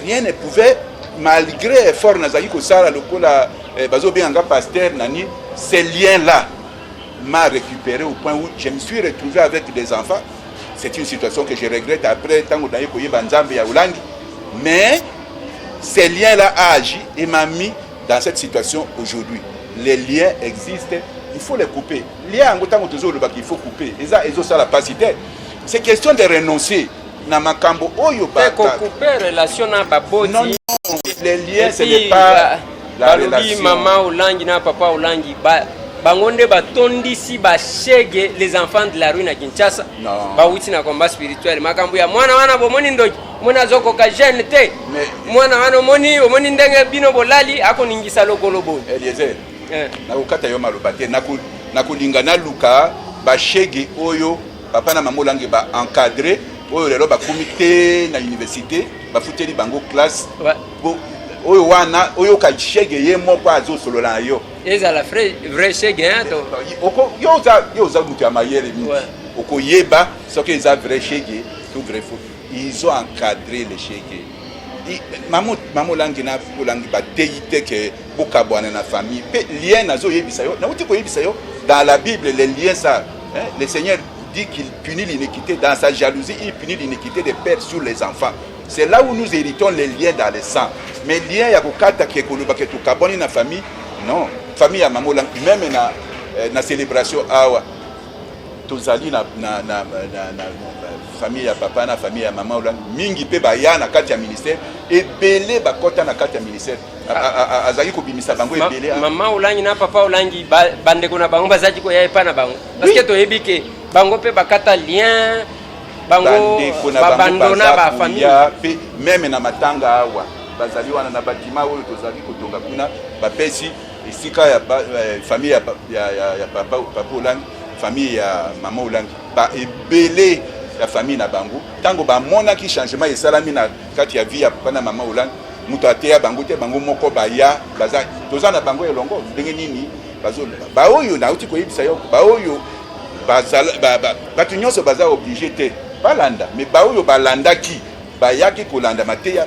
Rien ne pouvait, malgré effort nazali kosala lokola bazobenganga pasteur nani, ces liens-là m'a récupéré au point où je me suis retrouvé avec des enfants. C'est une situation que je regrette après, ntango naye koyeba Nzambe ya Olangi. Mais ces liens-là a agi et m'a mis dans cette situation aujourd'hui. Les liens existent, il faut les couper. Lien yango, ntango tozolobaka il faut couper, eza ezosala pasi te. C'est question de renoncer na makambo oyo. Te, kocouper relation na baboti. Non, non, les liens, ce n'est pas la balobi relation. Mama Olangi na papa Olangi bango nde batondisi bashege, les enfants de la rue na Kinshasa. Non. Bawuti na combat spirituel. Makambo ya mwana wana, bomoni ndoki, omoni azokoka jeûne te. Mwana wana, omoni ndenge bino bolali, akoningisa lokolo boye. Eliezer, Eh. nakokata yo maloba te. Nakolinga naluka bashege oyo papa na mama Olangi baencadre, oyo lelo bakomi te na université, bafuteli bango classe. Oyo wana oyoka shege ye moko azosolola na yo. Ezala vrai shege, hein, to Yo oza moto ya mayele mingi. Okoyeba soki eza vrai shege to vrai faux. Ils ont encadré les shege. Mama Olangi na Olangi bateyi te ke bokabwana na famille. Mpe lien, nazoyebisa yo, nauti koyebisa yo, dans la Bible, les liens, ça, hein, le Seigneur dit qu'il punit l'iniquité dans sa jalousie, il punit l'iniquité des pères sur les enfants. C'est là où nous héritons les liens dans le sang. Mais lien ya kokata ke koloba ke tokabwani na famille, non. Famille ya mama Olangi, même na célébration awa, tozali na famille ya papa na famille ya mama Olangi mingi mpe baya na kati ya ministère, ebele bakɔta na kati ya ministère. Azalaki kobimisa bango ebele. Mama Olangi na papa Olangi, bandeko na bango bazalaki koya epa na bango, parce que toyebi ke bango mpe bakata lien, bango Bandeko na bango babandona baza bafamille. Koya mpe même na matanga awa, bazali wana na batima oyo tozali kotonga kuna, bapesi esika ya famille ya papa Olangi, famille ya mama Olangi, ba ebele ya famille na bango. Ntango bamonaki changement esalami na kati ya vie ya papa na mama Olangi, moto ateya bango te, bango moko baya, baza, toza na bango elongo. Ndenge nini bazoloba? Baoyo nauti koyebisa yo, baoyo bato nyonso baza obligé te balanda, mais baoyo balandaki, bayaki kolanda mateya,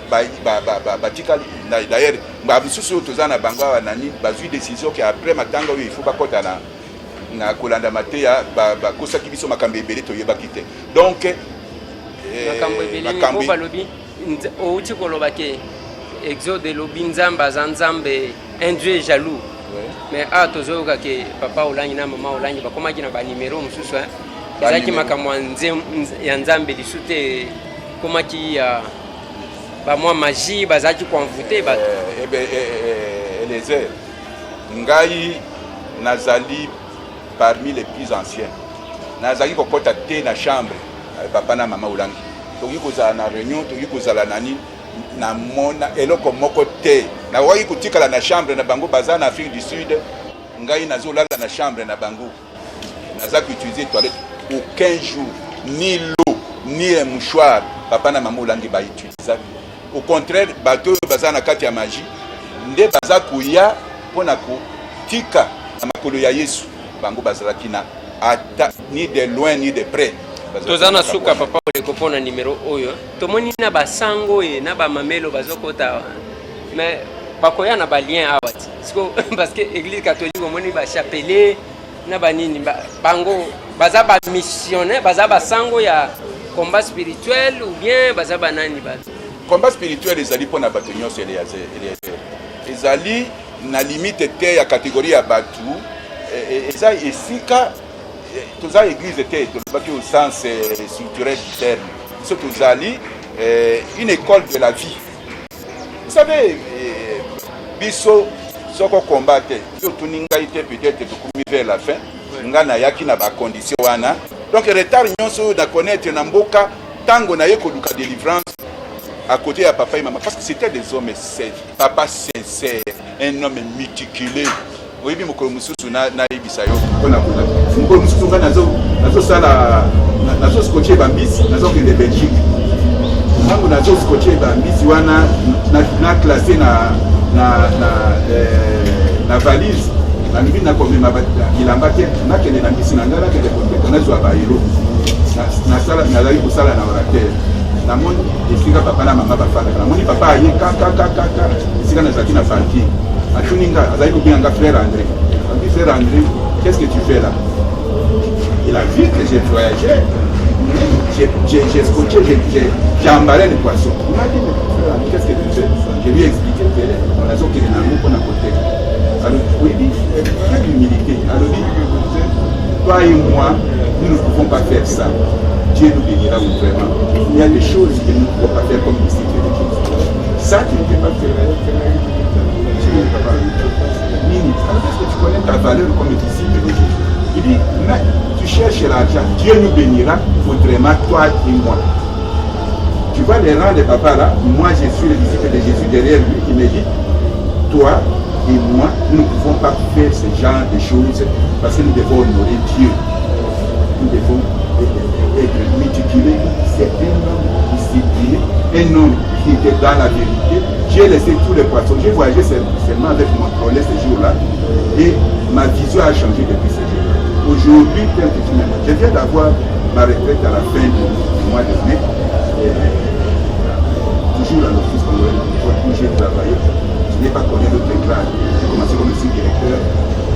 batikali. D'ailleurs, bamisusu oyo toza na bango awa nani, bazwi décision ke après matanga oyo, il faut bakɔta na kolanda mateya. Bakosaki biso makambo ebele toyebaki te. Donc Makambo ebele po balobi, outi koloba ke Exode elobi Nzambe aza Nzambe, un Dieu jaloux. Mais awa tozoyoka ke papa Olangi na mama Olangi bakomaki na banimero mosusu, hein. Ezalaki makambo ya Nzambe lisu te, ekomaki ya bamwa magie, bazalaki koenvoûter bato. Eliezer, ngai nazali parmi les plus anciens. Nazalaki kokɔta te na chambre papa na mama Olangi. Tokoki kozala na réunion, tokoki kozala na nini, namona eloko moko te. Nakokaki kotikala na chambre na bango, baza na Afrique du Sud, ngai nazolala na chambre na bango, naza koutiliser toilette. Aucun jour, ni l'eau ni un mouchoir papa na mama Olangi bautilisaki. Au contraire, bato oyo baza na kati ya magie nde baza koya mpona kotika na makolo ya Yesu. Bango bazalaki na ata ni de loin ni de près. Toza na suka, papa Oleko, mpona nimero oyo tomoni na basango ye na bamamelo bazokota, mais bakoya na balien awa ti siko, parce que Église catholique, omoni bachapelet na banini, bango baza bamissionnaire, baza basango ya combat spirituel ou bien baza banani bato? Combat spirituel ezali mpona bato nyonso, Eliezer. Ezali na limite te ya catégorie ya bato. Eza esika toza église te, tolobaki au sens structurel du terme. Biso tozali une école de la vie, vous savez. Biso soko combat te, yo otuni ngai te, peut-être tokomi vers la fin. Ngai nayaki na bacondition wana, donc retard nyonso oyo na connaître na mboka, ntango naye koluka délivrance à côté ya papa et maman, parce que c'était des hommes, papa sincère, un homme méticuleux. Oyebi, mokolo mosusu nayebisa yo mpona mokolo mosusu, ngai nazosala, nazoscotcher bambisi, nazokende Belgique. Ntango nazoscotcher bambisi wana na classe na valise, nalobi nakomema bilamba te, nakende na mbisi na ngai, nakende koteka, nazwa baeuro. Nazali kosala na orateur, namoni esika papa na mama bafandaka, namoni papa aye kakakakaka esika nazalaki na parking, atuni nga, azali kobenga nga frère André. Alobi: "Frère André, qu'est-ce que tu fais là?" Il a vu que j'ai voyagé, j'ai scotché, j'ai emballé le poisson. Il m'a dit: "Mais frère André, qu'est-ce que tu fais?" Je lui ai expliqué que nazokende na yango mpona koteka. Alors oui, quelle humilité! Alobi: "Toi et moi, nous ne pouvons pas faire ça. Dieu nous bénira vraiment. Il y a des choses que nous ne pouvons pas faire comme disciples de Jésus. Ça, tu ne peux pas faire." Je lui ai dit: "Papa, Nini?" "Alors est-ce que tu connais ta valeur comme disciple de Jésus?" Il dit: "Mais tu cherches l'argent, Dieu nous bénira autrement, toi et moi. Tu vois les rangs de papa là, moi je suis le disciple de Jésus derrière lui." Il me dit: "Toi et moi, nous ne pouvons pas faire ce genre de choses parce que nous devons honorer Dieu. Nous devons être méticuleux." C'est un homme discipliné, un homme qui était dans la vérité. J'ai laissé tous les poissons. J'ai voyagé seulement avec mon trolley ce jour-là et ma vision a changé depuis ce jour-là. Aujourd'hui, tel que tu m'aimes, je viens d'avoir ma retraite à la fin du mois de mai. Et toujours à l'Office congolais où j'ai travaillé. Je n'ai pas connu d'autres grade. J'ai commencé comme sous-directeur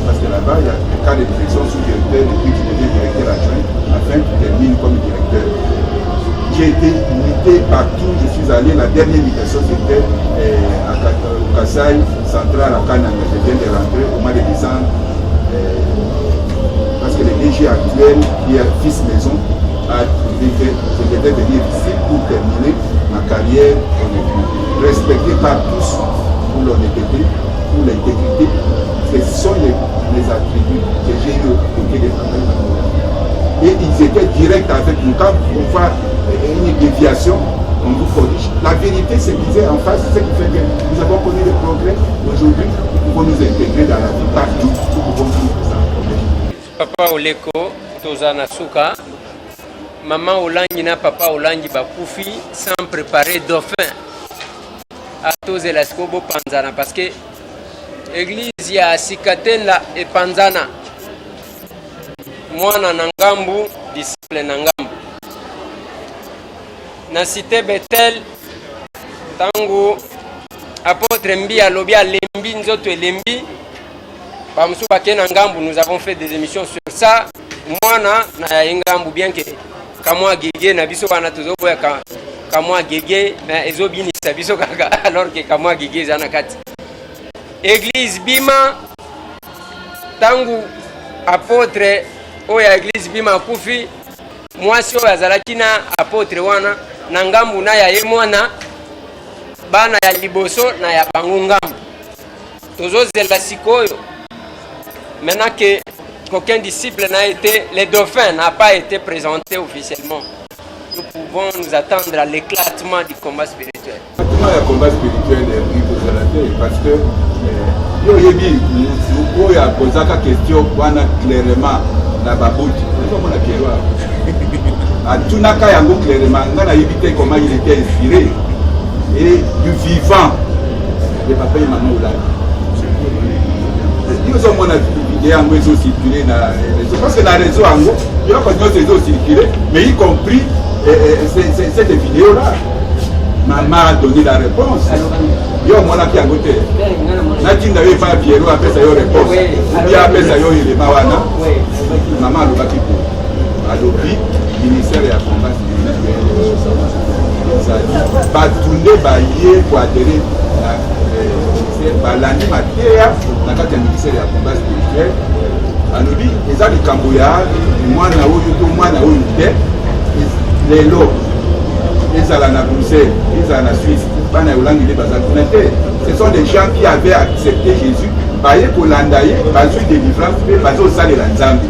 parce que là-bas, il y a le cas de direction, sous-directeur, et puis tu deviens directeur adjoint, afin tu termines comme directeur. J'ai été muté partout, je suis allé, la dernière mutation, c'était au Kasaï central, à Kananga. Je viens de rentrer au mois de décembre, parce que le DG actuel, qui est fils maison, a trouvé que je devais venir ici pour terminer ma carrière respecté par tous pour l'honnêteté, pour l'intégrité. Ce sont les attributs que j'ai eu au côté des papa. Et ils étaient directs avec nous. Quand on voit une déviation, on vous corrige. La vérité se disait en face, ce qui fait que nous avons connu le progrès. Aujourd'hui, nous pouvons nous intégrer dans la vie partout, nous pouvons vivre sans problème. Papa Oleko, toza na suka. Mama Olangi na papa Olangi bakufi sans préparer dauphin. Atozela sikoyo bopanzana, parce que église ya sika te na epanzana, mwana na ngambu, disciple na ngambu. Na cité Betel, ntango apôtre Mbi alobi alembi, nzoto elembi, bamosusu bake na ngambu. Nous avons fait des émissions sur ça. Mwana na ye ngambu, bien que kamwa gege na biso wana tozoboya kamwa gege, mais ezobinisa biso kaka, alors que kamwa gege eza na kati église bima. Ntango apotre oyo ya eglise Bima akufi, mwasi oyo azalaki na apotre wana na ngambu na ya ye mwana, bana ya liboso na ya bango ngambu. Tozozela sikoyo maintenant que qu'aucun disciple n'a été, le dauphin n'a pas été présenté officiellement. Nous pouvons nous attendre à l'éclatement du combat spirituel. L'éclatement ya combat spirituel ekoki kozala te parce que eh, yo oyebi mutu oyo akozaka question wana clairement na baboti ozomona Pierrot atunaka yango clairement. Nga nayebi te comment il était inspiré et du vivant de papa et maman Olangi. Yo ozomona video yango ezocircule na réseau, parce que na réseau yango biloko nyonso ezocircule, mais y compris cette vidéo là maman a donné la réponse. Yo omonaki yango te? Natinda yo epai ya Pierrot apesa yo réponse ou bien apesa yo elema wana. Mama alobaki po alobi ministère ya combat spirituel ezali bato nde baye koadhérer na ministère, balandi mateya na kati ya ministère ya combat spirituel. Alobi eza likambo ya mwana oyo to mwana oyo te. Lelo ezala na Bruxelles, ezala na Suisse, bana ya Olangi nde baza kuna te. Ce sont des gens qui avaient accepté Jésus, baye kolanda ye, bazwi délivrance mpe bazosalela Nzambe.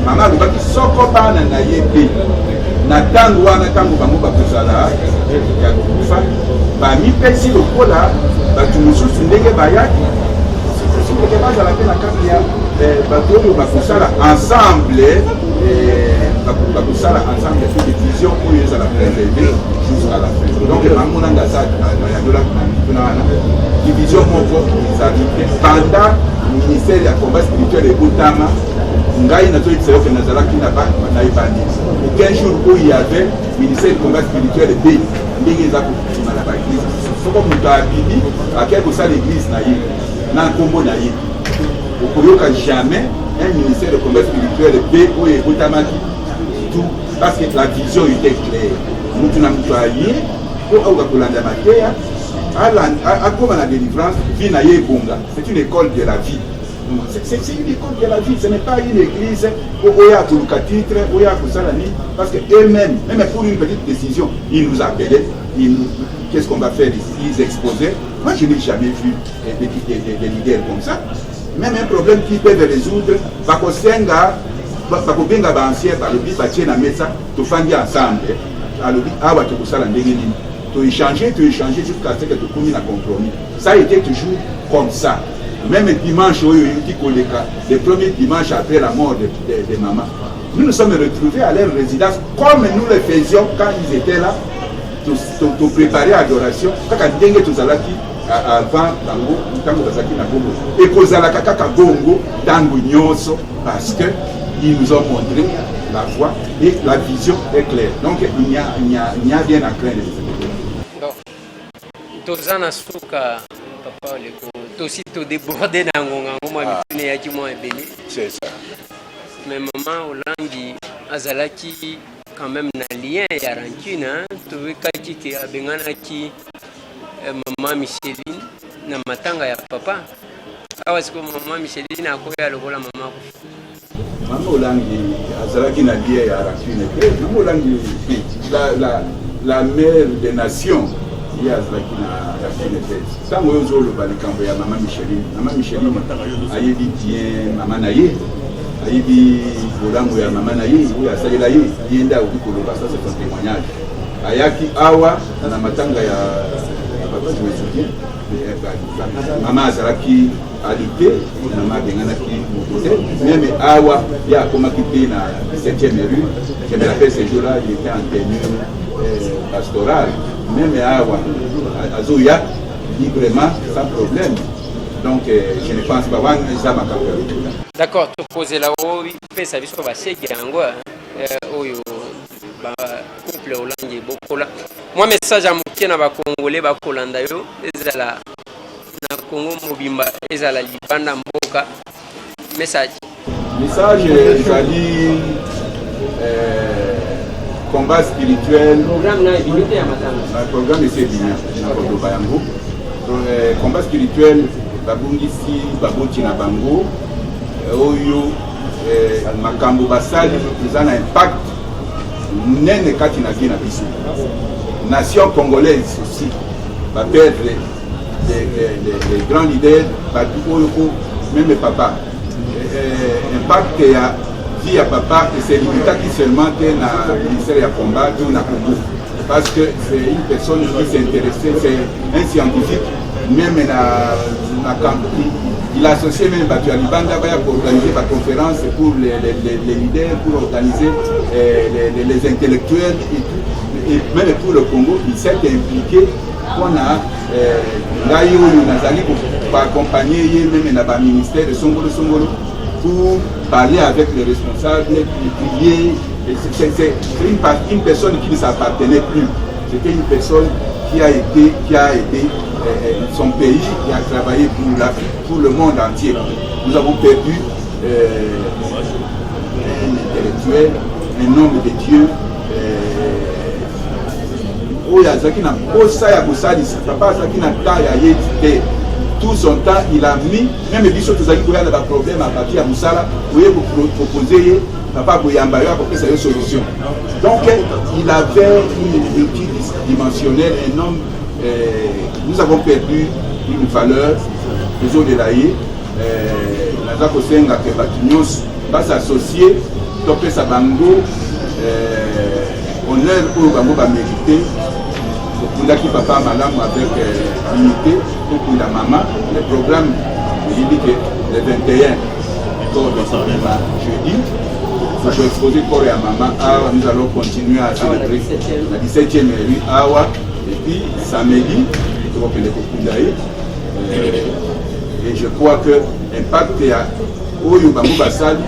Mama alobaki soko bana na ye mpe na ntango wana, ntango bango bakozala ya kokufa, bamipesi lokola bato mosusu ndenge bayaki, ndenge bazala mpe na kati ya bato oyo bakosala ensemble, bakosala ensemble mpe vision oyo ezala préservé jusqu'à la fin. Donc mamonanga aza ayandolaki na mituna wana, division moko ezali te. Banda ministère ya combat spirituel ebotama, ngai nazoyebisa yo ke nazalaki na ebandi, aucun jour oyo y avait ministère combat spirituel b ndenge eza kokima na baeglise. Soko moto abimi, akei kosala église na ye na nkombo na ye, okoyoka jamais un ministère de combat spirituel b oyo ebotamaki tout, parce que la vision était claire. Mutu na mutu aye mpo akoka kolanda mateya, akoma na délivrance, vie na ye ebonga. C'est une école de la vie, c'est une école de la vie, ce n'est pas une église oyo akoluka titre, oyo akosala nini, parce que eux-mêmes, même pour une petite décision, ils nous appelaient, qu'est-ce qu'on va faire ici, ils exposaient. Moi, je n'ai jamais vu des leaders comme ça. Même un problème qu'ils peuvent résoudre, bakosenga, bakobenga baancien, balobi, batie na mesa, tofandi ensemble, alobi awa tokosala ndenge nini, toéchanger, toéchanger jusqu'à ce que tokomi na compromis. Ça a été toujours comme ça. Même dimanche oyo euti koleka, le premier dimanche après la mort de maman, nous nous sommes retrouvés à leur résidence comme nous le faisions quand ils étaient là. Topréparer adoration kaka ndenge tozalaki avant bango, ntango bazalaki na bongo, ekozalaka kaka bongo ntango nyonso, parce que ils nous ont montré la voie et la vision est claire. Donc il n'y a rien à craindre de ce côté. Bon, toza na suka, papa Oleko. Tosi todéborde na ngonga yango, mwa mituna eyaki mwa ebele. C'est ça. Mais mama Olangi azalaki quand même na lien ya rancune, hein? Toyekaki ke abenganaki mama Micheline na matanga ya papa. Awa sikoyo mama Micheline akoya lokola mama akufi? Mama Olangi azalaki na lien ya rancune te. Mama Olangi, la mère des nations, ye azalaki na rancune te. Ntango oyo ozoloba likambo ya mama Micheline, mama Micheline ayebi bien mama na ye, ayebi bolamu ya mama na ye oyo asalela ye. Ye nde akoki koloba, ça c'est un témoignage. Ayaki awa na matanga ya papa, je me souviens, mama azalaki alité, mama abenganaki moto te. Même awa ye akomaki te na 7e rue, je me rappelle, ce jour là il était en tenue pastorale. Même awa azoya librement, sans problème. Donc je ne pense pas, wana eza makambo ya lokuta. D'accord, tokozela opesa biso basegi yango oyo bacouple Olangi ebokola. Mwa message ya moke na Bakongole bakolanda yo, ezala na Kongo mobimba, ezala libanda mboka, message. Message ezali combat spirituel. Programme na ebimi te ya matanga? Programme esi ebimi na koloba yango. Combat spirituel babungisi baboti na bango. Oyo makambo basali eza na impact monene kati na vie na biso. Nation congolaise aussi baperdre les grands leaders, bato oyo ko même papa, impact ya vie ya papa eselimitaki seulement te na ministère ya combat to na Congo, parce que c'est une personne qui s'intéressait, c'est un scientifique. Même na il a associé même bato ya libanda baya koorganiser baconférence pour les leaders, pour organiser les intellectuels et tout, et même pour le Congo il s'est impliqué. Mpona ngai oyo nazali koaccompagner ye même na baministère songolo songolo pour parler avec les responsables et prier. C'est une personne qui ne s'appartenait plus. C'était une personne qui a aidé son pays, qui a travaillé pour l'Afrique, pour le monde entier. Nous avons perdu un intellectuel, un homme de Dieu oyo azalaki na posa ya kosalisa. Papa azalaki na temps ya ye te. Tout son temps il a mis. Même biso tozalaki koya na baproblème à partir ya mosala, oye kopropose ye, papa akoyamba yo, akopesa yo solution. Donc il avait une multidimensionnelle, un homme, nous avons perdu une valeur. Tozolela ye. Naza kosenga ke bato nyonso bas'associer, topesa bango honneur oyo bango bamérite. Tokundaki papa malamu avec dignité, tokunda mama. Le programme, oyebi ke le 21 corps ekobima jeudi, tokoexpose corps ya mama awa. Nous allons continuer à célébrer na 17e rue awa et puis samedi tokokende kokunda ye. Et je crois que impact ya oyo bango basali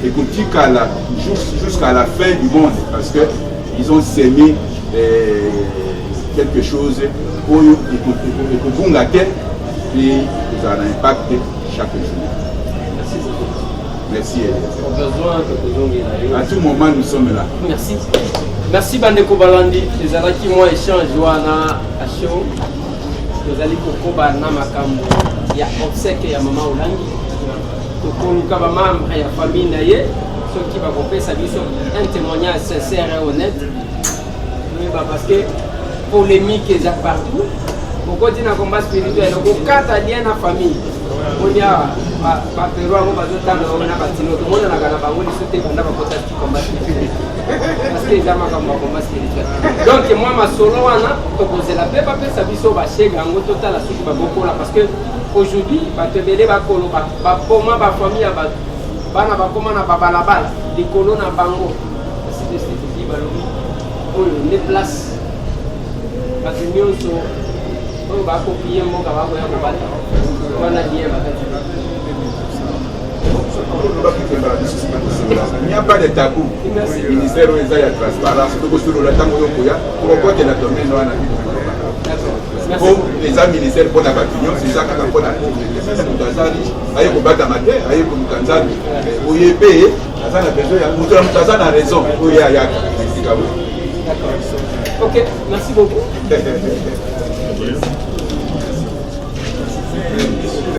ekotikala jusqu'à la fin du monde, parce que ils ont semé quelque chose oyo ekobunga te mpe kozala na impact chaque jour. Merci beaucoup. Merci. Au besoin tokozongela yo. À tout moment, nous sommes là. Merci, merci. Bandeko balandi, ezalaki mwa échange wana à chaud. Tozali kokoba na makambo ya obsèque ya mama Olangi. Tokoluka bamembre ya famille na ye soki bakopesa biso un témoignage sincère et honnête, toyeba, parce que polémique eza partout. Okoti na combat spirituel, okokata lien na famille. Oni awa bapero yango bazotanga yango na batino, tomonanaka na bango liso te banda bakota ti combat spirituel, parce que eza makambo ya combat spirituel. Donc mwa masolo wana tokozela mpe bapesa biso bashege yango, totala soki babokola, parce que aujourd'hui bato ebele bakoloba bakoma bafamille ya bato, bana bakoma na babalabala likolo na bango. Ainsi de suite. Balobi oyo nde place bato nyonso oyo bakopie mboka bakoya kobata wana lien bakati. Il n'y a pas de tabou. Ministère oyo eza ya transparence. Tokosolola ntango oyo koya, tokokotela domaine wana po eza ministère mpona bato nyonso, eza kaka mpona pauvre te. Moto aza riche aye kobatama te, aye koluka Nzambe. Oye mpe aza na besoin ya moto na moto aza na raison oyo ayaka esika boye. Ok, merci beaucoup.